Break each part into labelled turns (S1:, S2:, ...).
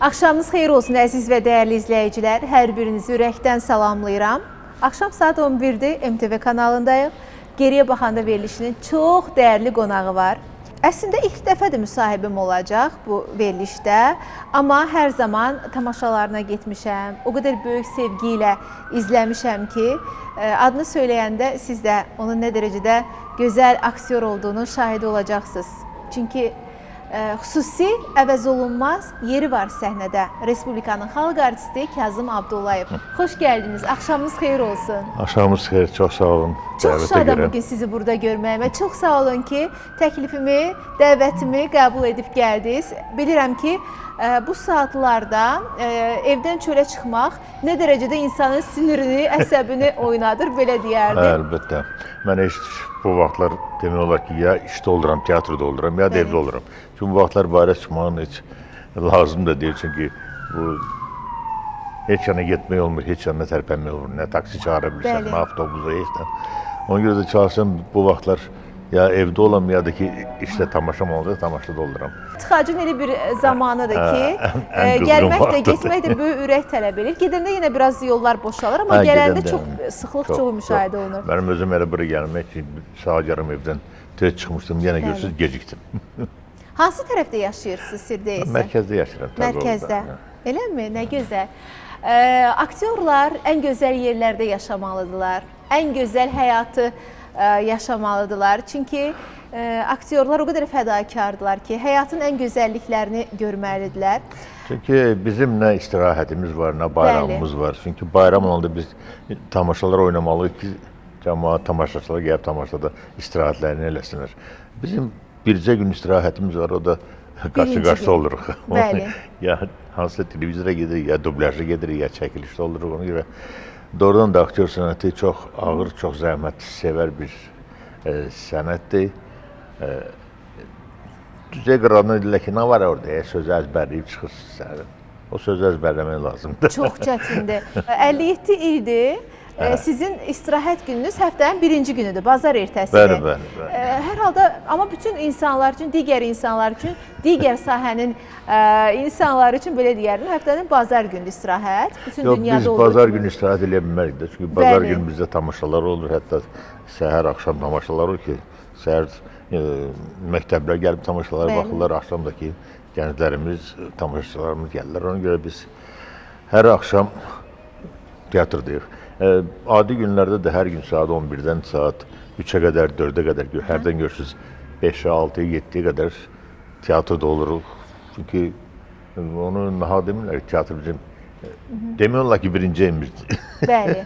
S1: Axşamınız xeyir olsun əziz və dəyərli izləyicilər. Hər birinizi ürəkdən salamlayıram. Axşam saat 11-dir, MTV kanalındayıq. Geriyə baxanda verilişinin çox dəyərli qonağı var. Əslində ilk dəfədir müsahibim olacaq bu verilişdə, amma hər zaman tamaşalarına getmişəm. O qədər böyük sevgi ilə izləmişəm ki, adını söyləyəndə siz də onun nə dərəcədə gözəl aktyor olduğunun şahidi olacaqsınız. Çünki xüsusi əvəz olunmaz yeri var səhnədə. Respublikanın xalq artisti Kazım Abdullayev. Xoş gəldiniz. Axşamınız xeyir olsun.
S2: Axşamınız xeyir, çox sağ olun.
S1: Çox şadam bugün sizi burada görməyimə. Çox sağ olun ki, təklifimi, dəvətimi qəbul edib gəldiniz. Bilirəm ki, bu saatlarda evdən çölə çıxmaq nə dərəcədə insanın sinirini, əsəbini oynadır, belə deyərdim.
S2: Əlbəttə. Mən heç bu vaxtlar demək olar ki, ya işdə oluram, teatrda oluram, ya da evdə oluram. Çünki bu vaxtlar bayıra çıxmağın heç lazım da deyil. Çünki bu heç yana getmək olmur, heç yana tərpənmək olmur. Nə taksi çağıra bilirsən, nə avtobusa, heç nə. Ona görə də çalışıram bu vaxtlar ya evdə olam, ya da ki, işdə tamaşam olacaq, tamaşada oluram.
S1: Tıxacın elə bir zamanıdır ki, gəlmək də, getmək də böyük ürək tələb edir. Gedəndə yenə biraz yollar boşalır, amma gələndə çox sıxlıq çox müşahidə olunur.
S2: Mənim özüm elə bura gəlmək ki, saat yarım evdən tez çıxmışdım, yenə görürsünüz, gecikdim.
S1: Hansı tərəfdə yaşayırsınız, sir deyilsə?
S2: Mərkəzdə yaşayıram.
S1: Mərkəzdə. Eləmi? Nə gözəl. Aktyorlar ən gözəl yerlərdə yaşamalıdırlar. Ən gözəl həyatı yaşamalıdırlar. Çünki aktyorlar o qədər fədakardılar ki, həyatın ən gözəlliklərini görməlidirlər.
S2: Çünki bizim nə istirahətimiz var, nə bayramımız var. Çünki bayram olanda biz tamaşalar oynamalıyıq ki, cəmaat, tamaşaçılar gəlib tamaşada istirahətlərini eləsinlər. Bizim bircə gün istirahətimiz var, o da qarşı-qarşı oluruq.
S1: Bəli.
S2: Ya hansısa televizora gedirik, ya dublyaja gedirik, ya çəkilişdə oluruq. Ona görə doğrudan da aktyor sənəti çox ağır, çox zəhmətsevər bir sənətdir. Düzey qıranı deyirlər ki, nə var orada, sözü əzbərləyib çıxırsınız. O sözü əzbərləmək lazımdır.
S1: Çox çətindir. 57 ildir. Sizin istirahət gününüz həftənin birinci günüdür, bazar ertəsidir.
S2: Bəli, bəli, bəli.
S1: Hər halda, amma bütün insanlar üçün, digər insanlar üçün, digər sahənin insanlar üçün belə deyərdim, həftənin bazar günü istirahət. Bütün
S2: Yox,
S1: dünyada
S2: biz
S1: olur.
S2: Bazar günü istirahət eləyə bilmərik də. Çünki bazar günü bizdə tamaşalar olur, hətta səhər, axşam tamaşalar olur ki, səhər məktəblər gəlib tamaşalara baxırlar, axşamdakı gənclərimiz, tamaşaçılarımız gəlirlər. Ona görə biz hər axşam teatrdayıq. Adi günlərdə də hər gün saat 11-dən saat 3-ə qədər, 4-ə qədər, hərdən görürsünüz 5-ə, 6-ya, 7-yə qədər teatrda oluruq. Çünki onu nahaq demirlər ki, teatr bizim, demək olar ki, birinci evimizdir.
S1: Bəli.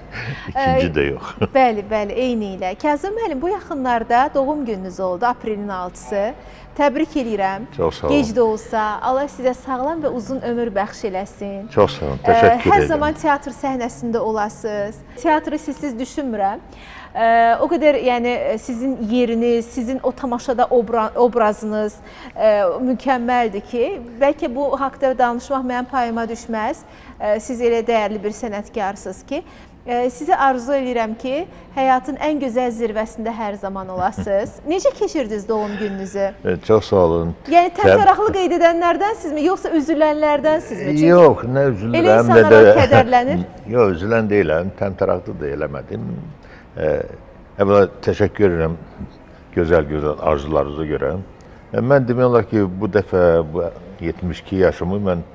S2: İkinci də yox.
S1: Bəli, bəli, eyni ilə. Kazım müəllim, bu yaxınlarda doğum gününüz oldu, aprelin 6-sı. Təbrik eləyirəm.
S2: Çox sağ olun.
S1: Gec də olsa, Allah sizə sağlam və uzun ömür bəxş eləsin.
S2: Çox sağ olun, təşəkkür edirəm.
S1: Hər zaman teatr səhnəsində olasınız. Teatrı sizsiz düşünmürəm. O qədər, yəni sizin yeriniz, sizin o tamaşada obrazınız mükəmməldir ki, bəlkə bu haqda danışmaq mənim payıma düşməz. Siz elə dəyərli bir sənətkarsınız ki, sizə arzu edirəm ki, həyatın ən gözəl zirvəsində hər zaman olasınız. Necə keçirdiniz doğum gününüzü?
S2: Çox sağ olun.
S1: Yəni təmtəraqlı qeyd edənlərdənsizmi, yoxsa üzülənlərdənsizmi?
S2: Çünki yox, nə üzülürəm,
S1: elə insanlar kədərlənir.
S2: Yox, üzülən deyiləm, təmtəraqlı da eləmədim. Əvvəla təşəkkür edirəm gözəl-gözəl arzularınıza görə. Mən demək olar ki, bu dəfə bu 72 yaşımı mən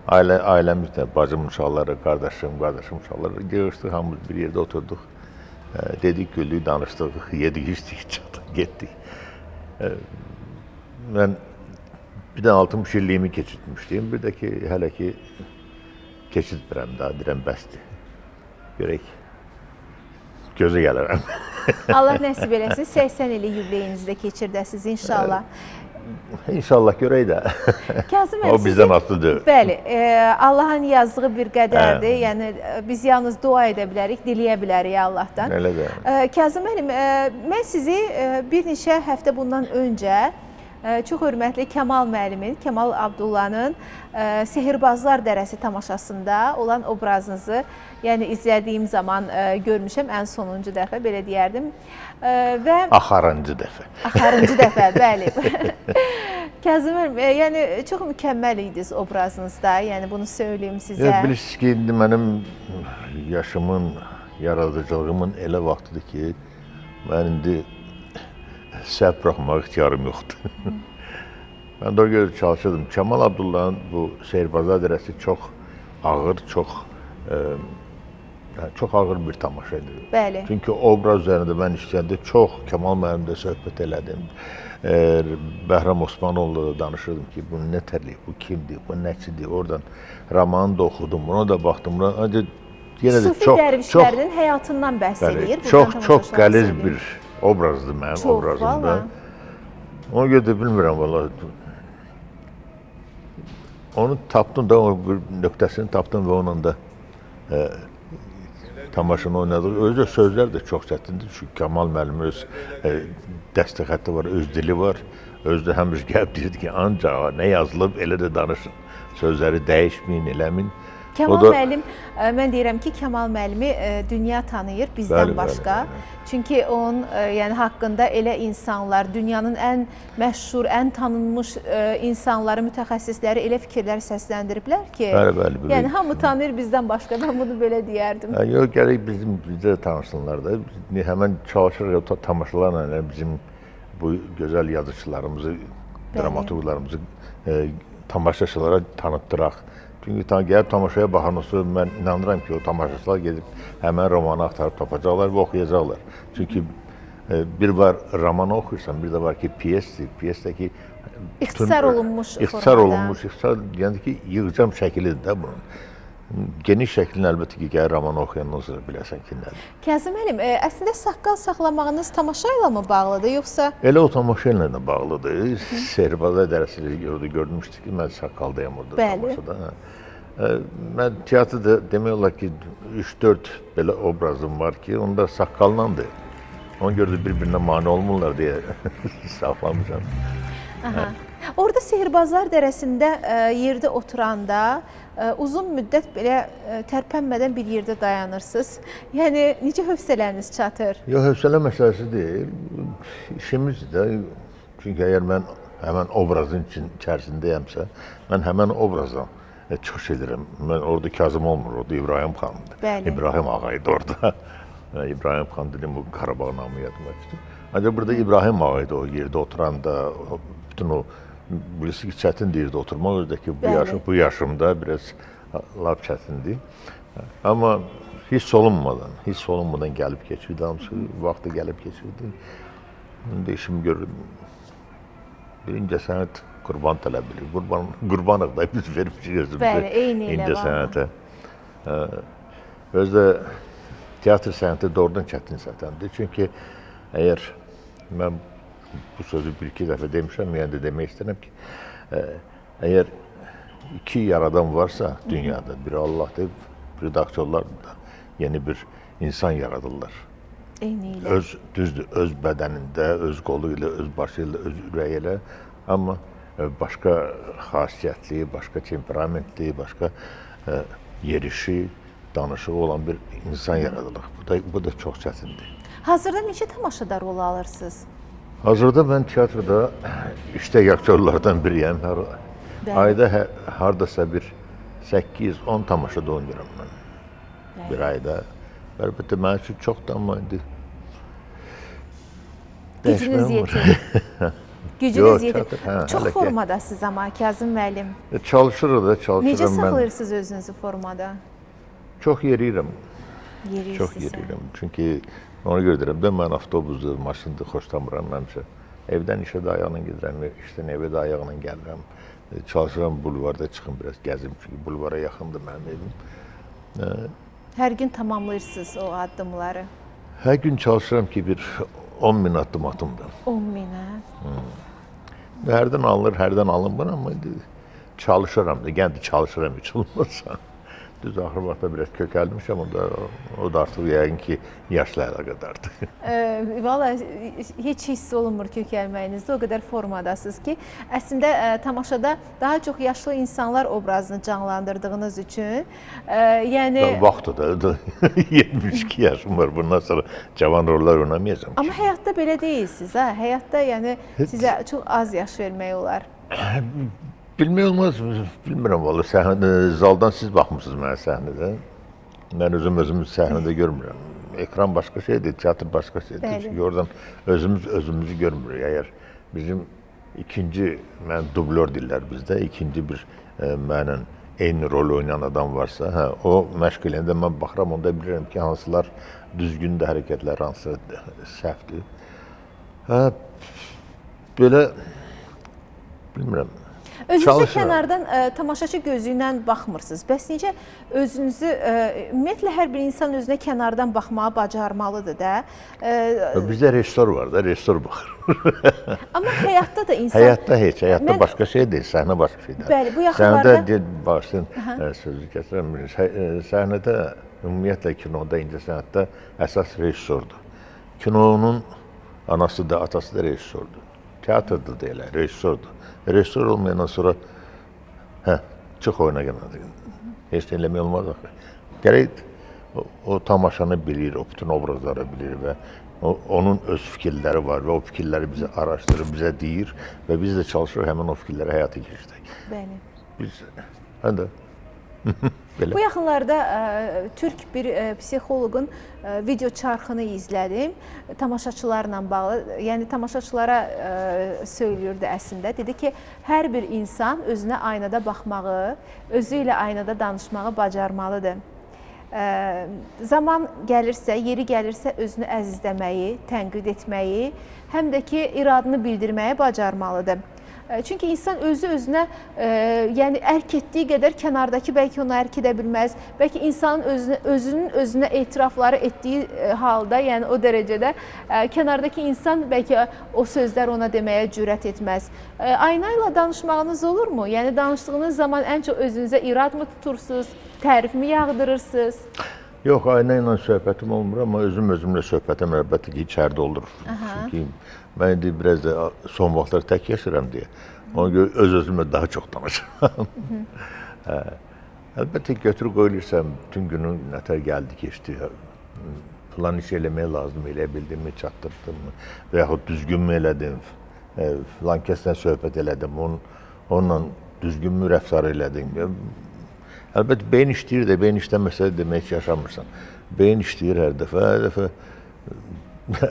S2: ailəmizlə, bacımın uşaqları, qardaşım uşaqları yığışdıq, hamımız bir yerdə oturduq. Dedik, güldük, danışdıq, yedik, içdik, çıxdıq, getdik. Mən bir də 60 illiyimi keçirtmişdim, bir də ki, hələ ki keçirtmirəm daha, deyirəm, bəsdir. Görək, gözə gəlirəm.
S1: Allah nəsib eləsin, 80 illik yubileyinizi də keçirdəsiniz inşallah.
S2: İnşallah görək də.
S1: Kazım müəllim,
S2: o bizdən asılıdır.
S1: Bəli, Allahın yazdığı bir qədərdir. Yəni biz yalnız dua edə bilərik, diləyə bilərik Allahdan.
S2: Elə də.
S1: Kazım müəllim, mən sizi bir neçə həftə bundan öncə Çox hörmətli Kəmal müəllimin, Kəmal Abdullanın Sehirbazlar Dərəsi tamaşasında olan obrazınızı, yəni izlədiyim zaman görmüşəm ən sonuncu dəfə belə deyərdim. Və
S2: Axarıncı dəfə.
S1: Axarıncı dəfə, bəli. Kazım müəllim, yəni çox mükəmməl idiniz obrazınızda. Yəni bunu söyləyim sizə.
S2: Ya, bilirsiniz ki, indi mənim yaşımın, yaradıcılığımın elə vaxtıdır ki, mən indi səhv buraxmağa ixtiyarım yoxdur. Mən də o görə çalışırdım. Kəmal Abdullahın bu Sehirbazlar Dərəsi çox ağır, çox yəni çox ağır bir tamaşa idi.
S1: Bəli.
S2: Çünki obraz üzərində mən işləyəndə çox Kəmal müəllimlə söhbət elədim. Bəhram Osmanoğlu'la da danışırdım ki, bu nə tərliyib, bu kimdir, bu nəçidir. Oradan romanı da oxudum, buna da baxdım. Buna, ancaq yenə də
S1: Sufi
S2: çox, çox,
S1: dərvişlərinin həyatından bəhs eləyir.
S2: Çox, çox qəliz bir obrazdır mənim
S1: Çox,
S2: obrazımda.
S1: valla.
S2: Ona görə də bilmirəm valla. Onu tapdım da, o bir nöqtəsini tapdım və onunla da tamaşanı oynadıq. Özü də sözlər də çox çətindir. Çünki Kəmal müəllimin öz dəsti xətti var, öz dili var. Özü də həmişə gəlib deyirdi ki, ancaq nə yazılıb elə də danışın. Sözləri dəyişməyin, eləməyin.
S1: Kəmal müəllim, mən deyirəm ki, Kəmal müəllimi dünya tanıyır bizdən
S2: Bəli,
S1: başqa.
S2: Bəli, bəli.
S1: Çünki onun yəni haqqında elə insanlar, dünyanın ən məşhur, ən tanınmış insanları, mütəxəssisləri elə fikirlər səsləndiriblər ki,
S2: Bəli, bəli,
S1: yəni
S2: böyük.
S1: hamı tanıyır bizdən başqa. Mən bunu belə deyərdim.
S2: Hə, yox, gərək bizdə də tanısınlar da. Biz həmən çalışırıq tamaşalarla elə bizim bu gözəl yazıçılarımızı, dramaturqlarımızı tamaşaçılara tanıtdıraq. Çünki gəlib tamaşaya baxan olsa, mən inanıram ki, o tamaşaçılar gedib həmən romanı axtarıb tapacaqlar və oxuyacaqlar. Çünki bir var romanı oxuyursan, bir də var ki, pyesdir. Pyesdəki
S1: İxtisar olunmuş
S2: ixtisar
S1: formada.
S2: olunmuş, ixtisar, yəni ki, yığcam şəklidir də bunun. Geniş şəklini əlbəttə ki, gəlir romanı oxuyandan sonra biləsən ki, nədir.
S1: Kazım müəllim, əslində saqqal saxlamağınız tamaşa ilə mı bağlıdır, yoxsa
S2: Elə o tamaşa ilə də bağlıdır. Sehirbazlar Dərəsini görmüşdük ki, mən saqqaldayam orada tamaşada. Hə. Mən teatrda demək olar ki, 3-4 belə obrazım var ki, onlar saqqallandır. Ona görə də bir-birinə mane olmurlar deyə saxlamışam.
S1: Aha. Orada Sehirbazlar Dərəsində yerdə oturanda uzun müddət belə tərpənmədən bir yerdə dayanırsınız. Yəni necə hövsələniz çatır?
S2: Yox, hövsələ məsələsi deyil. İşimizdir də. Çünki əgər mən həmən obrazın içərisindəyəmsə, mən həmən obrazdan çıxış edirəm. Mən orada Kazım olmur, orada İbrahim xandır.
S1: Bəli.
S2: İbrahim ağa idi orada. İbrahim xan dedim, bu Qarabağ namı yadıma düşdü. Ancaq burada İbrahim ağa idi o yerdə oturanda, bütün o bilirsiniz ki, çətindir yerdə oturmaq, özü ki, bu yaşımda biraz lap çətindir. Amma hiss olunmadan gəlib keçirdi, hamısı vaxtı gəlib keçirdi. İndi işimi görürüm. Bir incəsənət qurban tələb edir. Qurbanıq da biz vermişik özümüzü.
S1: Bəli, eyni ilə
S2: incəsənətə. Özü də teatr sənəti doğrudan çətin sənətdir. Çünki əgər mən bu sözü bir-iki dəfə demişəm, yəni də demək istəyirəm ki, əgər iki yaradan varsa dünyada, biri Allahdır, biri də aktyorlar da yeni bir insan yaradırlar.
S1: Eyni ilə.
S2: Öz, düzdür, öz bədənində, öz qolu ilə, öz başı ilə, öz ürəyi ilə, amma başqa xasiyyətli, başqa temperamentli, başqa yerişi, danışığı olan bir insan yaradılır. Bu da çox çətindir.
S1: Hazırda neçə tamaşada rol alırsınız?
S2: Hazırda mən teatrda iştək aktyorlardan biriyəm. Hər ayda hardasa bir 8-10 tamaşada oynayıram mən.
S1: Bəli.
S2: Bir ayda. Əlbəttə mənim üçün çoxdur, amma indi
S1: Gücünüz yetir. Gücünüz yetir.
S2: Çatır. Hə,
S1: Çox
S2: hələ ki.
S1: formadasınız amma Kazım müəllim.
S2: Çalışırıq da, çalışıram
S1: Necə
S2: mən.
S1: saxlayırsınız özünüzü formada?
S2: Çox yeriyirəm.
S1: Yeriyirsiniz.
S2: Çox yeriyirəm. Çünki ona görə deyirəm də, mən avtobusda, maşında xoşlamıram həmişə. Evdən işə də ayaqla gedirəm, işdən evə də ayaqla gəlirəm. Çalışıram bulvarda çıxım biraz gəzim, çünki bulvara yaxındır mənim evim.
S1: Hər gün tamamlayırsınız o addımları.
S2: Hər gün çalışıram ki, bir 10 min addım atım da.
S1: 10 minə.
S2: Hərdən alınır, hərdən alınmır, amma indi çalışıram da, yenə də çalışıram heç olmazsa. Düz axır vaxtda biraz kökəlmişəm, onda o da artıq yəqin ki, yaşla əlaqədardır.
S1: Vallahi heç hiss olunmur kökəlməyinizdə, o qədər formadasınız ki, əslində tamaşada daha çox yaşlı insanlar obrazını canlandırdığınız üçün, yəni
S2: Vaxtı da 72 yaşım var. Bundan sonra cavan rollar oynamayacağam.
S1: Amma həyatda belə deyilsiniz, ha? Həyatda yəni sizə çox az yaş vermək olar.
S2: Bilmək olmaz, bilmirəm vallahi səhnədə, zaldan siz baxmısınız mənə səhnədə. Mən özüm özümü səhnədə görmürəm. Ekran başqa şeydir, teatr başqa şeydir.
S1: Bəli.
S2: Çünki oradan özümüz özümüzü görmürük. Əgər bizim ikinci, mən dublör deyirlər bizdə, ikinci bir mənlə eyni rol oynayan adam varsa, hə, o məşq eləyəndə mən baxıram, onda bilirəm ki, hansılar düzgündür hərəkətlər, hansılar səhvdir. Hə, belə bilmirəm.
S1: Özünüzə kənardan tamaşaçı gözü ilə baxmırsınız. Bəs necə özünüzü, ümumiyyətlə hər bir insan özünə kənardan baxmağı bacarmalıdır da.
S2: Bizdə rejissor var da, rejissor baxır.
S1: Amma həyatda da insan...
S2: Həyatda heç, həyatda başqa şey deyil, səhnə başqa şeydir.
S1: Bəli, bu yaxınlarda...
S2: Səhnədə, bağışlayın, sözü kəsirəm, səhnədə, ümumiyyətlə kinoda, incəsənətdə əsas rejissordur. Kinonun anası da, atası da rejissordur. Teatrda da elə, rejissordur. Rejissor olmayandan sonra, hə, çıx oyuna gəlmədi. Heç nə eləmək olmaz axı. Gərək o tamaşanı bilir, o bütün obrazları bilir və onun öz fikirləri var və o fikirləri bizə araşdırır, bizə deyir və biz də çalışırıq həmin o fikirləri həyata keçirdik.
S1: Bəli.
S2: Biz, hə də. Belə.
S1: Bu yaxınlarda türk bir psixoloqun video çarxını izlədim. Tamaşaçılarla bağlı, yəni tamaşaçılara söylüyürdü əslində. Dedi ki, hər bir insan özünə aynada baxmağı, özü ilə aynada danışmağı bacarmalıdır. Zaman gəlirsə, yeri gəlirsə özünü əzizləməyi, tənqid etməyi, həm də ki, iradını bildirməyi bacarmalıdır. Çünki insan özü özünə, yəni ərk etdiyi qədər kənardakı bəlkə onu ərk edə bilməz. Bəlkə insanın özünün özünə etirafları etdiyi halda, yəni o dərəcədə kənardakı insan bəlkə o sözlər ona deməyə cürət etməz. Ayna ilə danışmağınız olurmu? Yəni danışdığınız zaman ən çox özünüzə irad mı tutursunuz, tərifmi yağdırırsınız?
S2: Yox, ayna ilə söhbətim olmur, amma özüm özümlə söhbətim əlbəttə ki, içəridə olur. Çünki mən indi biraz da son vaxtlar tək yaşayıram deyə. Ona görə öz-özümlə daha çox danışıram. Əlbəttə ki, götür qoyulursan, bütün günün nətər gəldi, keçdi. Filan iş eləmək lazım, eləyə bildimmi, çatdırdım mı və yaxud düzgünmü elədim, filan kəslə söhbət elədim, onunla düzgünmü rəftar elədim. Əlbəttə, beyin işləyir də, beyin işləməsə demək ki, yaşamırsan. Beyin işləyir hər dəfə, hər dəfə.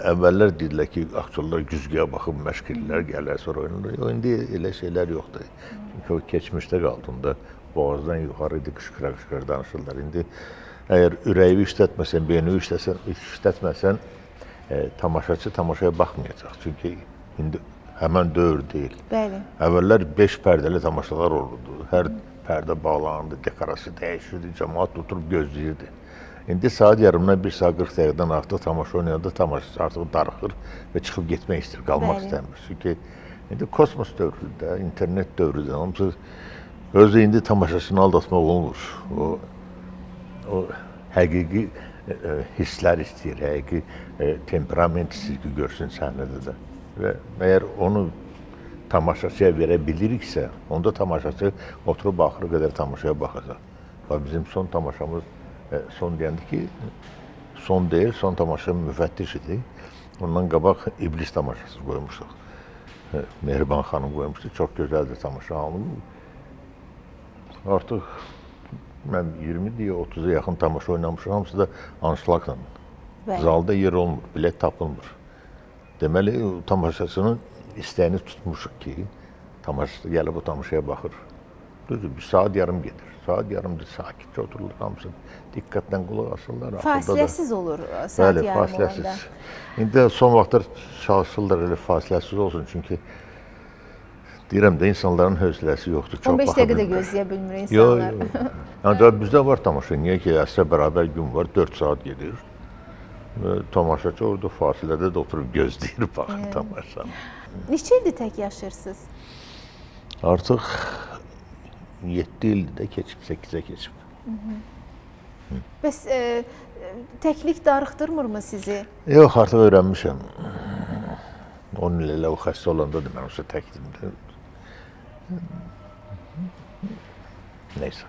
S2: Əvvəllər deyirlər ki, aktyorlar güzgüyə baxıb məşq edirlər, gələr, sonra oynayırlar. İndi elə şeylər yoxdur. Çünki o keçmişdə qaldı, onda boğazdan yuxarı idi, qışqıra-qışqıra danışırlar. İndi əgər ürəyi işlətməsən, beyni işlətməsən, tamaşaçı tamaşaya baxmayacaq. Çünki indi həmən dövr deyil.
S1: Bəli.
S2: Əvvəllər 5 pərdəli tamaşalar olurdu. Hər pərdə bağlanırdı, dekorasiya dəyişirdi, cəmaat oturub gözləyirdi. İndi saat yarımdan 1 saat 40 dəqiqədən artıq tamaşa oynayanda tamaşaçı artıq darıxır və çıxıb getmək istəyir, qalmaq istəmir. Çünki indi kosmos dövrüdür, internet dövrüdür. Hamısı özü indi tamaşaçını aldatmaq olmur. O həqiqi hisslər istəyir, həqiqi temperament istəyir ki, görsün səhnədə də. Və əgər onu tamaşaçıya verə biliriksə, onda tamaşaçı oturub axıra qədər tamaşaya baxacaq. Bax, bizim son tamaşamız, son deyəndə ki, son deyil, son tamaşa müfəttiş idi. Ondan qabaq İblis tamaşası qoymuşduq. Mehriban xanım qoymuşdu. Çox gözəldir tamaşa. Artıq mən 20 deyə 30-a yaxın tamaşa oynamışam. Hamısı da anşlaqla. Zalda yer olmur, bilet tapılmır. Deməli, tamaşaçının istəyini tutmuşuq ki, tamaşaçı gəlib o tamaşaya baxır. Düzdür, bir saat yarım gedir. Saat yarımdır, sakitcə otururlar, hamısı diqqətlə qulaq asırlar.
S1: Fasiləsiz olur saat
S2: Bəli,
S1: yarım
S2: fasiləsiz.
S1: olanda.
S2: İndi son vaxtlar çalışırlar elə fasiləsiz olsun, çünki deyirəm də insanların hövsələsi yoxdur. Çox
S1: 15
S2: baxa
S1: dəqiqə də
S2: bilmir.
S1: gözləyə bilmir
S2: Yox,
S1: insanlar.
S2: yox. Ancaq bizdə var tamaşa. Niyə ki, əsrə bərabər gün var, 4 saat gedir. Və tamaşaçı orada fasilədə də oturub gözləyir, baxır tamaşanı.
S1: Neçə ildir tək yaşayırsınız?
S2: Artıq 7 ildir də keçib, 8-ə keçib.
S1: Bəs təklik darıxdırmırmı sizi?
S2: Yox, artıq öyrənmişəm. 10 il elə o xəstə olanda da mən onsuz təkdim də. Neysə.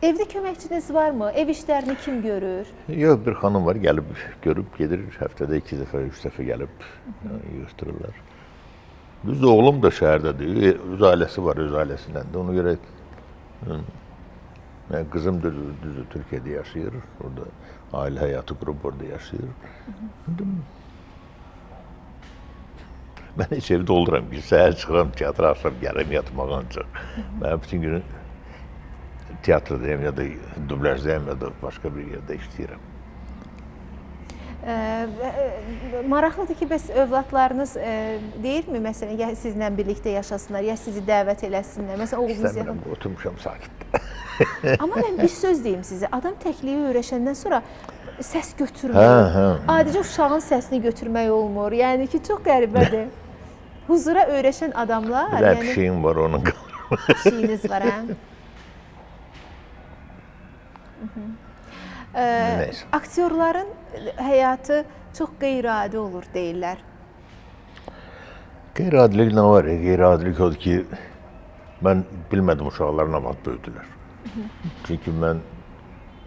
S1: Evdə köməkçiniz varmı? Ev işlərini kim görür?
S2: Yox, bir xanım var, gəlib görüb gedir. Həftədə 2 dəfə, 3 dəfə gəlib yığışdırırlar. Düzdür, oğlum da şəhərdədir. Öz ailəsi var, öz ailəsindən də. Ona görə yəni qızım da düzdür, Türkiyədə yaşayır. Orada ailə həyatı qurub orada yaşayır. Mən heç evdə oluram ki, səhər çıxıram teatra, axşam gəlirəm yatmağa ancaq. Mən bütün günü teatrodayım ya da dublajdayım ya da başqa bir yerdə işləyirəm.
S1: Maraqlıdır ki, bəs övladlarınız deyirmi, məsələn, ya sizlə birlikdə yaşasınlar, ya sizi dəvət eləsinlər? Məsələn, oğlunuz
S2: İstəmirəm, oturmuşam sakitdə.
S1: Amma mən bir söz deyim sizə. Adam təkliyi öyrəşəndən sonra səs götürmür. Hə, hə. Adicə uşağın səsini götürmək olmur. Yəni ki, çox qəribədir. Huzura öyrəşən adamlar,
S2: Bir yəni pişiyim var, onun qalır.
S1: Pişiyiniz var, hə?
S2: Neysə.
S1: Aktyorların həyatı çox qeyri-adi olur deyirlər.
S2: Qeyri-adilik nə var? Qeyri-adilik odur ki, mən bilmədim uşaqlar nə vaxt böyüdülər. Çünki mən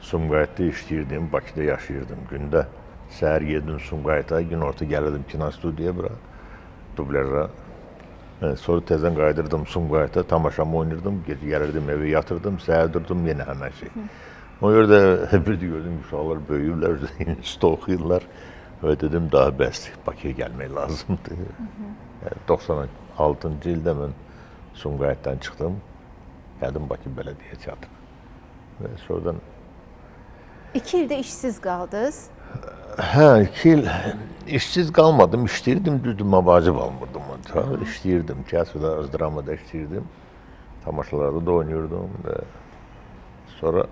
S2: Sumqayıtda işləyirdim, Bakıda yaşayırdım. Gündə səhər gedirdim Sumqayıta, günorta gəlirdim kinostudiyaya bura, dublaja. Sonra təzədən qayıdırdım Sumqayıta, tamaşamı oynayırdım, gecə gəlirdim evə yatırdım, səhər durdum yenə həmən şey. Ona görə də bir də gördüm uşaqlar böyüyürlər, institutda oxuyurlar və dedim daha bəsdir, Bakıya gəlmək lazımdır. Yəni 96-cı ildə mən Sumqayıtdan çıxdım, gəldim Bakı Bələdiyyə Teatrına. Və sonradan
S1: 2 ildə işsiz qaldınız.
S2: Hə, 2 il işsiz qalmadım, işləyirdim, düzdür, məvacib almırdım ancaq. İşləyirdim, teatroda, az dramada işləyirdim. Tamaşalarda da oynayırdım və sonra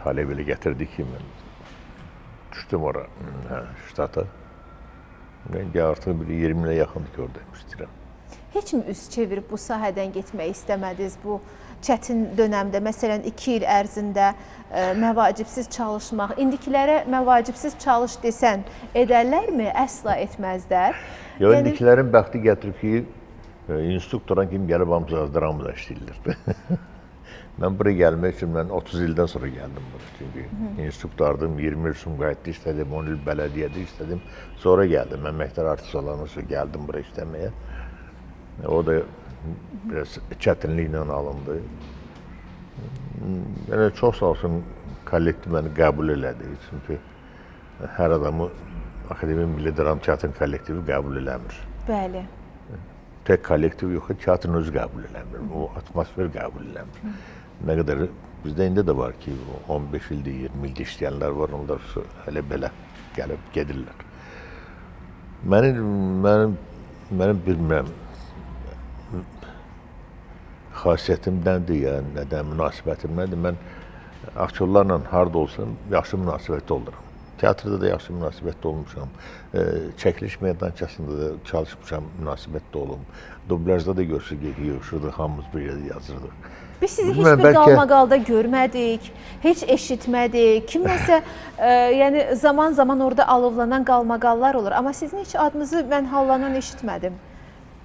S2: talih belə gətirdi ki, mən düşdüm ora, hə, ştata. Mən artıq bir 20 ilə yaxındır ki, oradayım, işləyirəm.
S1: Heç mi üz çevirib bu sahədən getmək istəmədiniz bu çətin dönəmdə? Məsələn, 2 il ərzində məvacibsiz çalışmaq. İndikilərə məvacibsiz çalış desən, edərlərmi? Əsla etməzlər.
S2: Yox, yəni indikilərin bəxti gətirib ki, instruktoran kimi gəlib hamısı az dramada işləyirlər. Mən buraya gəlmək üçün mən 30 ildən sonra gəldim bura. Çünki instruktordım, 20 il Sumqayıtda işlədim, 10 il bələdiyyədə işlədim. Sonra gəldim. Mən məktəb artist olandan sonra gəldim bura işləməyə. O da biraz çətinliklə alındı. Yəni çox sağ olsun kollektiv məni qəbul elədi. Çünki hər adamı Akademiya Milli Dram Teatrın kollektivi qəbul eləmir.
S1: Bəli.
S2: Tək kollektiv yox, teatrın özü qəbul eləmir. O atmosfer qəbul eləmir. Nə qədər bizdə indi də var ki, 15 ildir, 20 ildir işləyənlər var, onlar hələ belə gəlib gedirlər. Mənim bilmirəm xasiyyətimdəndir ya, nədən, münasibətimdəndir. Mən aktyorlarla harda olsam yaxşı münasibətdə oluram. Teatrda da yaxşı münasibətdə olmuşam. Çəkiliş meydançasında da çalışmışam, münasibətdə olum. Dublyajda da görüşür, yığışırdıq, hamımız bir yerdə yazırdıq.
S1: Biz sizi heç bir qalmaqalda görmədik, heç eşitmədik. Kimləsə, yəni zaman-zaman orada alovlanan qalmaqallar olur. Amma sizin heç adınızı mən hallanan eşitmədim.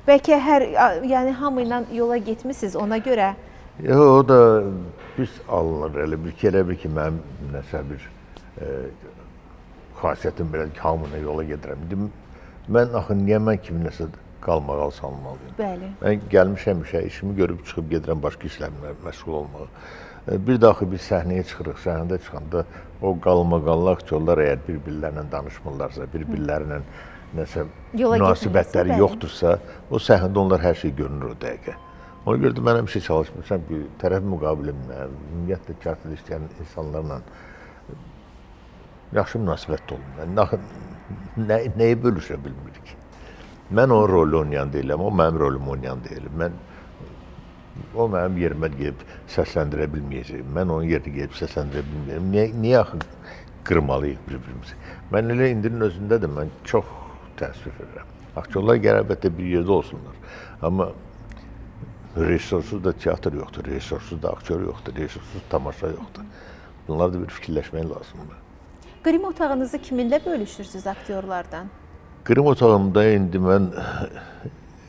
S1: Bəlkə hər, yəni hamı ilə yola getmisiniz ona görə.
S2: Yox, o da pis alınır. Elə bir ki, elə bir ki, mənim nəsə bir xasiyyətim belədir ki, hamı ilə yola gedirəm. İndi mən axı niyə mən kiminləsə qalmaqal salmalıyam?
S1: Bəli.
S2: Mən gəlmişəm işə, işimi görüb çıxıb gedirəm başqa işlərlə məşğul olmağa. Bir də axı biz səhnəyə çıxırıq, səhnədə çıxanda o qalmaqallı aktyorlar əgər bir-birlərlə danışmırlarsa, bir-birlərlə nəsə münasibətləri yoxdursa, o səhnədə onlar hər şey görünür o dəqiqə. Ona görə də mən həmişə çalışmışam ki, tərəf müqabilimlə, ümumiyyətlə teatrda işləyən insanlarla yaxşı münasibətdə olum. Yəni, axı, nəyi bölüşə bilmirik? Mən onun rolü oynayan deyiləm, o mənim rolümü oynayan deyil. O mənim yerimə gedib səsləndirə bilməyəcək. Mən onun yerinə gedib səsləndirə bilməyəcəm. Niyə axı qırmalıyıq bir-birimizi? Mən elə indinin özündə də mən çox təəssüf edirəm. Aktyorlar gəlir əlbəttə bir yerdə olsunlar. Amma Rejissorsuz da teatr yoxdur, rejissorsuz da aktyor yoxdur, rejissorsuz tamaşa yoxdur. Bunlar da bir fikirləşmək lazımdır.
S1: Qrim otağınızı kiminlə bölüşürsüz aktyorlardan?
S2: Qrim otağında indi mən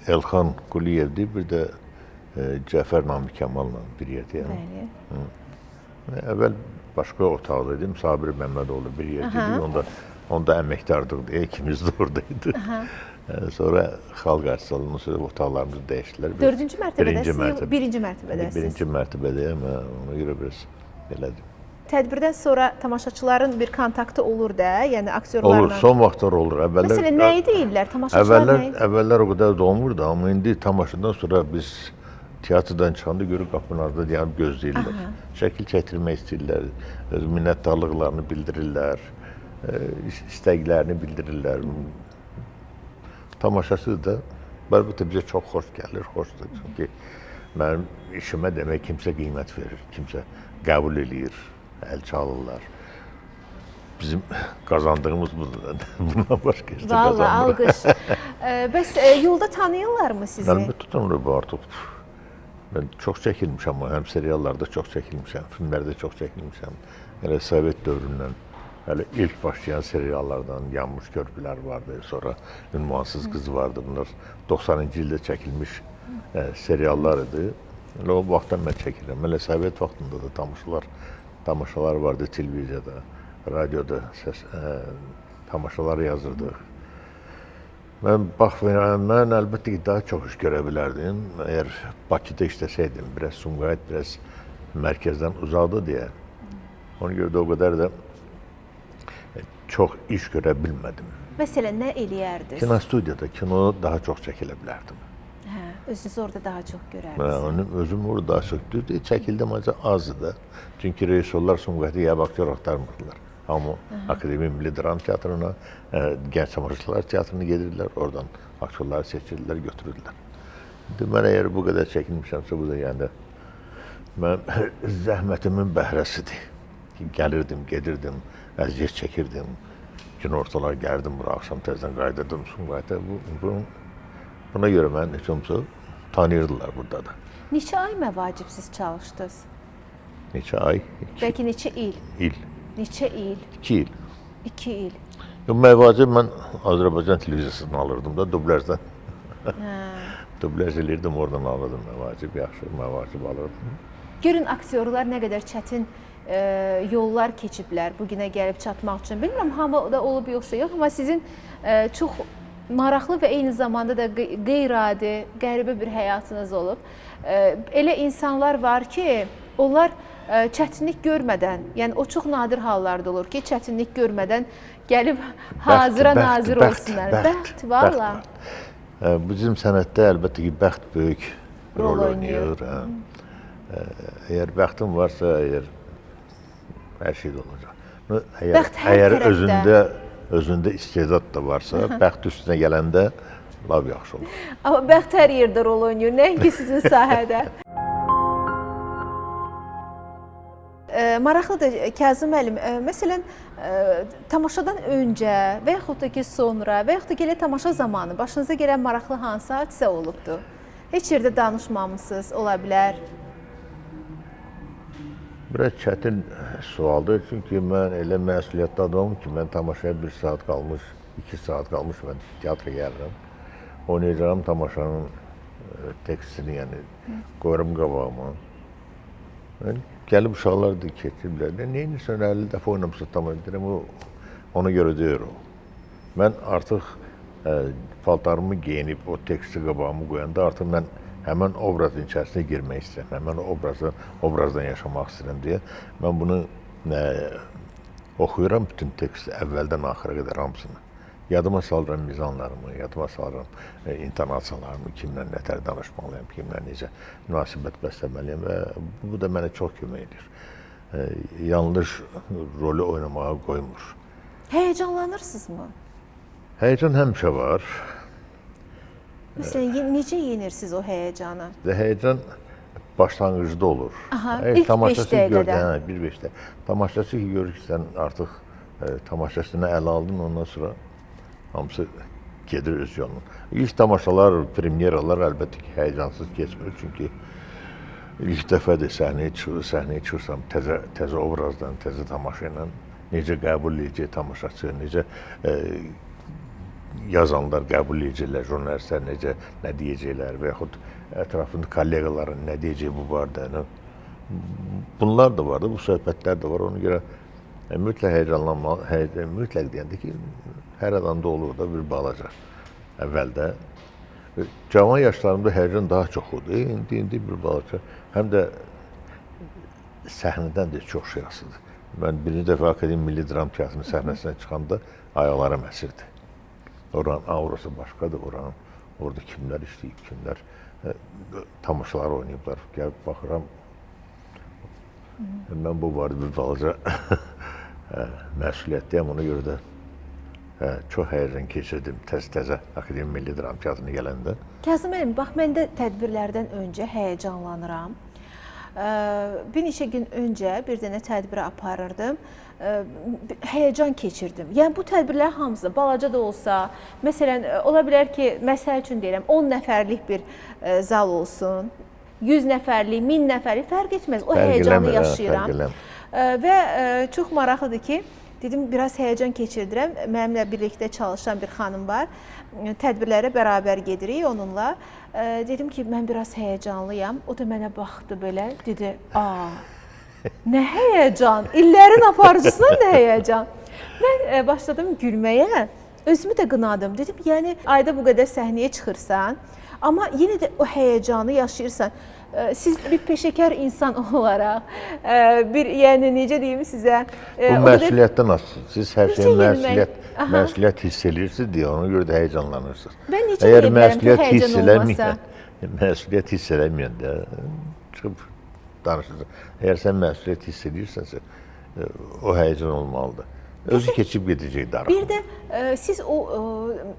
S2: Elxan Quliyevdir, bir də Cəfər Namiq Kəmalla bir yerdəyəm.
S1: Bəli.
S2: Əvvəl başqa otaqda idim, Sabir Məmmədoğlu bir yerdə idi. Onda əməkdardıq deyə ikimiz də orada idik. Sonra xalq artisti olundan sonra otaqlarımızı dəyişdilər.
S1: Dördüncü mərtəbədəsiniz, birinci mərtəbədəsiniz.
S2: Birinci mərtəbədəyəm, ona görə biraz belədir.
S1: Tədbirdən sonra tamaşaçıların bir kontaktı olur da, yəni aktyorlarla.
S2: Olur, son vaxtlar olur. Əvvəllər
S1: Məsələn, nəyi deyirlər? Tamaşaçılar nəyi?
S2: Əvvəllər o qədər də olmurdu, amma indi tamaşadan sonra biz teatrdan çıxanda görür qapının ardında dayanıb gözləyirlər.
S1: Aha.
S2: Şəkil çəkdirmək istəyirlər, öz minnətdarlıqlarını bildirirlər, istəklərini bildirirlər. Tamaşası da əlbəttə bizə çox xoş gəlir, xoşdur. Çünki mənim işimə demək kimsə qiymət verir, kimsə qəbul eləyir, əl çalırlar. Bizim qazandığımız budur. Bundan başqa heç nə
S1: Vallahi
S2: qazanmırıq.
S1: alqış. Bəs yolda tanıyırlarmı sizi?
S2: Əlbəttə tanıyırlar bu artıq. Mən çox çəkilmişəm, həm seriallarda çox çəkilmişəm, filmlərdə çox çəkilmişəm. Elə Sovet dövründən, hələ ilk başlayan seriallardan Yanmış Körpülər vardı, sonra Ünvansız Qız vardı. Bunlar 90-cı ildə çəkilmiş seriallar idi. Elə o vaxtdan mən çəkirəm. Elə Sovet vaxtında da tamaşalar vardı televiziyada, radioda səs tamaşalar yazırdıq. Mən baxmayaraq, mən əlbəttə ki, daha çox iş görə bilərdim. Əgər Bakıda işləsəydim, biraz Sumqayıt biraz mərkəzdən uzaqda deyə. Ona görə də o qədər də çox iş görə bilmədim.
S1: Məsələn, nə eləyərdiniz?
S2: Kinostudiyada kino daha çox çəkilə bilərdim.
S1: Hə, özünüzü orada daha çox görərdiniz.
S2: Mən onu özüm orada daha çox düzdür, çəkildim ancaq azdı da. Çünki rejissorlar Sumqayıtda yab aktyor axtarmırdılar. Hamı Akademiya Milli Dram Teatrına, Gənc Tamaşaçılar Teatrına gedirdilər, oradan aktyorları seçirdilər, götürürdülər. İndi mən əgər bu qədər çəkilmişəmsə, bu da yəni mən zəhmətimin bəhrəsidir. Gəlirdim, gedirdim, əziyyət çəkirdim. Günortalar gəlirdim bura, axşam tezdən qayıdırdım Sumqayıta. Buna görə mən heç olmasa tanıyırdılar burada da.
S1: Neçə ay məvacibsiz çalışdınız?
S2: Neçə ay?
S1: Bəlkə neçə il?
S2: İl.
S1: Neçə il?
S2: 2 il.
S1: 2 il.
S2: Məvacib mən Azərbaycan televiziyasından alırdım da, dublyajdan.
S1: Hə.
S2: Dublyaj elirdim, oradan alırdım məvacib, yaxşı məvacib alırdım.
S1: Görün aktyorlar nə qədər çətin yollar keçiblər bu günə gəlib çatmaq üçün. Bilmirəm hamı da olub yoxsa yox, amma sizin çox maraqlı və eyni zamanda da qeyri-adi, qəribə bir həyatınız olub. Elə insanlar var ki, onlar çətinlik görmədən, yəni o çox nadir hallarda olur ki, çətinlik görmədən gəlib hazıra nazir olsunlar. Bəxt, valla.
S2: Bizim sənətdə əlbəttə ki, bəxt böyük rol oynayır. Əgər bəxtin varsa, əgər hər şey də olacaq. Əgər özündə istedad da varsa, bəxt üstünə gələndə lap yaxşı olur.
S1: Amma bəxt hər yerdə rol oynayır, nəinki sizin sahədə. Maraqlıdır Kazım müəllim, məsələn, tamaşadan öncə və yaxud da ki sonra və yaxud da ki elə tamaşa zamanı başınıza gələn maraqlı hansı hadisə olubdu? Heç yerdə danışmamısınız, ola bilər.
S2: Biraz çətin sualdır, çünki mən elə məsuliyyətli adamım ki, mən tamaşaya 1 saat qalmış, 2 saat qalmış mən teatra gəlirəm. Oynayacağım tamaşanın tekstini, yəni qoyuram qabağıma. Mən gəlib uşaqlar da keçiblər. Nə edirsən, 50 dəfə oynamısan tamaşa, deyirəm, ona görə deyir o. Mən artıq paltarımı geyinib o teksti qabağımı qoyanda artıq mən həmən obrazın içərisinə girmək istəyirəm, həmən obrazdan yaşamaq istəyirəm deyə mən bunu oxuyuram bütün teksti əvvəldən axıra qədər hamısını. Yadıma salıram mizanlarımı, yadıma salıram intonasiyalarımı, kimlə nətər danışmalıyam, kimlə necə münasibət bəsləməliyəm və bu da mənə çox kömək edir. Yanlış rolü oynamağa qoymur.
S1: Həyəcanlanırsınızmı?
S2: Həyəcan həmişə var.
S1: Məsələn, necə yenirsiniz o həyəcanı?
S2: Həyəcan başlanğıcda olur.
S1: Aha, ilk 5 dəqiqədə.
S2: Hə, 1-5 dəqiqə. Tamaşaçı ki, görür ki, sən artıq tamaşaçını ələ aldın, ondan sonra hamısı gedir öz yoluna. İlk tamaşalar, premyeralar əlbəttə ki, həyəcansız keçmir. Çünki ilk dəfədir səhnəyə çıxır, səhnəyə çıxırsan təzə obrazdan, təzə tamaşa ilə necə qəbul edəcək tamaşaçı, necə yazanlar qəbul edəcəklər, jurnalistlər necə, nə deyəcəklər və yaxud ətrafında kolleqaların nə deyəcək bu barədə. Bunlar da vardı, bu söhbətlər də var. Ona görə mütləq həyəcanlanma, mütləq deyəndə ki, hər adamda olur da bir balaca. Əvvəldə cavan yaşlarımda həyəcan daha çox idi. İndi bir balaca. Həm də səhnədən də çox şey asılıdır. Mən birinci dəfə Akademiya Milli Dram Teatrının səhnəsinə çıxanda ayaqlarım əsirdi. Oranın aurası başqadır, oranın orada kimlər işləyib, kimlər tamaşalar oynayıblar. Gəlib baxıram, mən bu barədə bir balaca məsuliyyətliyəm, ona görə də çox həyəcan keçirdim təzə Akademiya Milli Dram Teatrına gələndə.
S1: Kazım müəllim, bax mən də tədbirlərdən öncə həyəcanlanıram. Bir neçə gün öncə bir dənə tədbirə aparırdım. Həyəcan keçirdim. Yəni bu tədbirlər hamısı balaca da olsa, məsələn, ola bilər ki, məsəl üçün deyirəm, 10 nəfərlik bir zal olsun, 100 nəfərlik, 1000 nəfərlik fərq etməz. O həyəcanı yaşayıram. Və çox maraqlıdır ki, dedim biraz həyəcan keçirdirəm. Mənimlə birlikdə çalışan bir xanım var. Tədbirlərə bərabər gedirik onunla. Dedim ki, mən biraz həyəcanlıyam. O da mənə baxdı belə, dedi, "A, nə həyəcan? İllərin aparıcısına nə həyəcan?" Mən başladım gülməyə. Özümü də qınadım. Dedim, yəni ayda bu qədər səhnəyə çıxırsan, amma yenə də o həyəcanı yaşayırsan. Siz bir peşəkar insan olaraq, bir yəni necə deyim sizə,
S2: bu məsuliyyətdən asılıdır. Siz hər şeyə məsuliyyət hiss edirsiniz deyə ona görə də həyəcanlanırsınız.
S1: Mən necə deyə bilərəm ki, həyəcan olmasa?
S2: Məsuliyyət hiss eləməyəndə çıxıb danışırsın. Əgər sən məsuliyyət hiss edirsənsə, o həyəcan olmalıdır. Özü keçib gedəcək darıxma.
S1: Bir də siz o,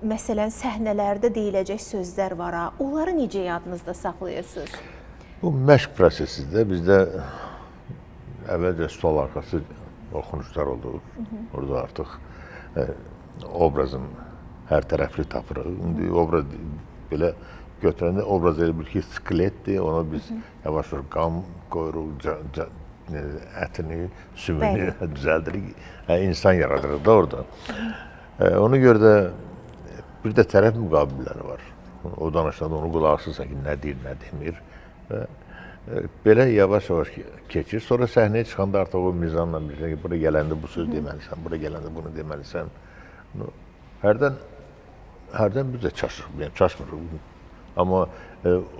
S1: məsələn, səhnələrdə deyiləcək sözlər var ha, onları necə yadınızda saxlayırsınız?
S2: Bu məşq prosesində bizdə əvvəlcə stol arxası oxunuşlar olur. Orada artıq obrazın hər tərəfli tapırıq. İndi obraz belə götürəndə obraz elə bil ki, skeletdir. Ona biz yavaş-yavaş qan qoyuruq, ətini, sümüyünü düzəldirik. İnsan yaradırıq da orada. Ona görə də bir də tərəf müqabilləri var. O danışanda onu qulaq asırsan ki, nə deyir, nə demir. Belə yavaş-yavaş keçir. Sonra səhnəyə çıxanda artıq o mizanla bilirsən ki, bura gələndə bu söz deməlisən, bura gələndə bunu deməlisən. Hərdən biz də çaşırıq, yəni çaşmırıq. Amma